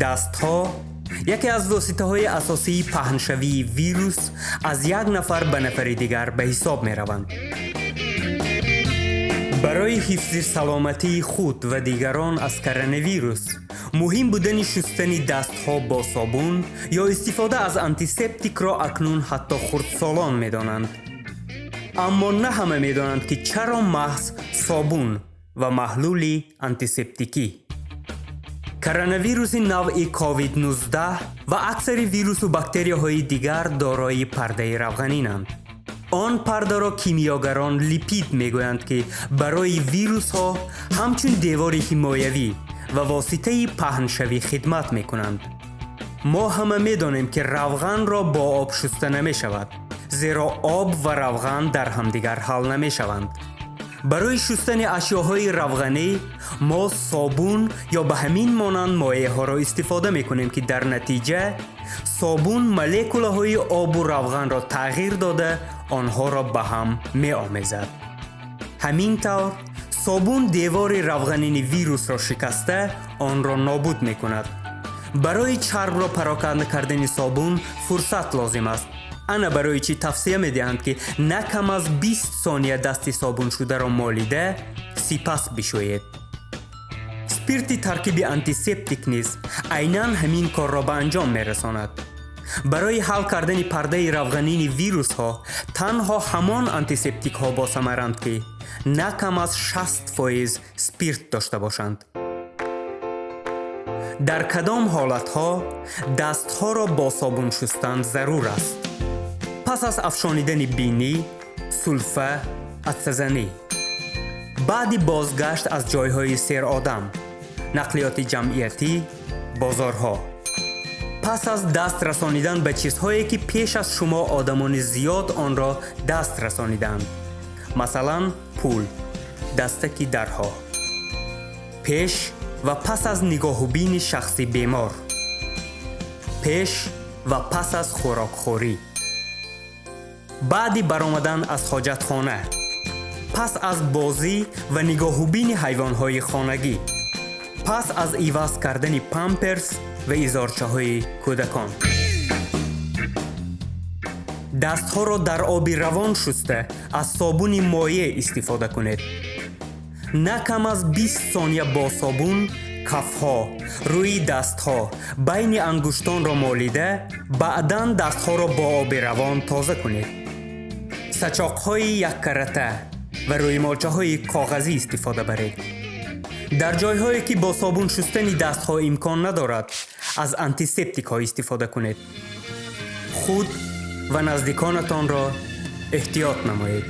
Дастҳо яке аз воситаҳои асосии паҳншавии вирус аз як нафар ба нафари дигар ба ҳисоб мераванд. Барои ҳифзи саломатии худ ва дигарон аз коронавирус муҳим будани шустани дастҳо бо собун ё истифода аз антисептикро акнун ҳатто хурдсолон медонанд. Аммо на ҳама медонанд, ки чаро маҳз собун ва маҳлули антисептикӣ. Коронавируси навъи COVID-19 ва аксари вирусу бактерияҳои дигар дорои пардаи равғанинанд. Он пардаро кимиёгарон липид мегӯянд, ки барои вирусҳо ҳамчун девори ҳимоявӣ ва воситаи паҳншавӣ хидмат мекунанд. Мо ҳама медонем, ки равғанро бо об шуста намешавад, зеро об ва равған дар ҳамдигар ҳал намешаванд. Барои шустани ашёҳои равғанӣ мо собун ё ба ҳамин монанд моеъҳоро истифода мекунем, ки дар натиҷа собун молекулаҳои обу равғанро тағйир дода, онҳоро ба ҳам меомезад. Ҳамин тавр собун девори равғанини вирусро шикаста, онро нобуд мекунад. Барои чарбро пароканда кардани собун фурсат лозим аст. Ана барои чӣ тавсия медиҳанд, ки на кам аз 20 сония дасти собуншударо молида, сипас бишӯед. Спирти таркиби антисептик низ айнан ҳамин корро ба анҷом мерасонад. Барои ҳал кардани пардаи равғанини вирусҳо танҳо ҳамон антисептикҳо босамаранд, ки на кам аз 60% спирт дошта бошанд. Дар кадом ҳолатҳо дастҳоро бо собун шустан зарур аст? Пас аз афшонидани бинӣ, сулфа, атсазанӣ, баъди бозгашт аз ҷойҳои серодам, нақлиёти ҷамъиятӣ, бозорҳо, пас аз даст расонидан ба чизҳое, ки пеш аз шумо одамони зиёд онро даст расониданд, масалан, пул, дастаки дарҳо, пеш ва пас аз нигоҳубини шахси бемор, пеш ва пас аз хӯрокхӯрӣ, баъди баромадан аз ҳоҷатхона, пас аз бозӣ ва нигоҳубини ҳайвонҳои хонагӣ, пас аз иваз кардани памперс ва изорчаҳои кӯдакон. Дастҳоро дар оби равон шуста, аз собуни моеъ истифода кунед. На кам аз 20 сония бо собун кафҳо, рӯи дастҳо, байни ангуштонро молида, баъдан дастҳоро бо оби равон тоза кунед. Сачоқҳои яккарата ва рӯймолчаҳои коғазӣ истифода баред. Дар ҷойҳое, ки бо собун шустани дастҳо имкон надорад, аз антисептикҳо истифода кунед. Худ ва наздиконатонро эҳтиёт намоед.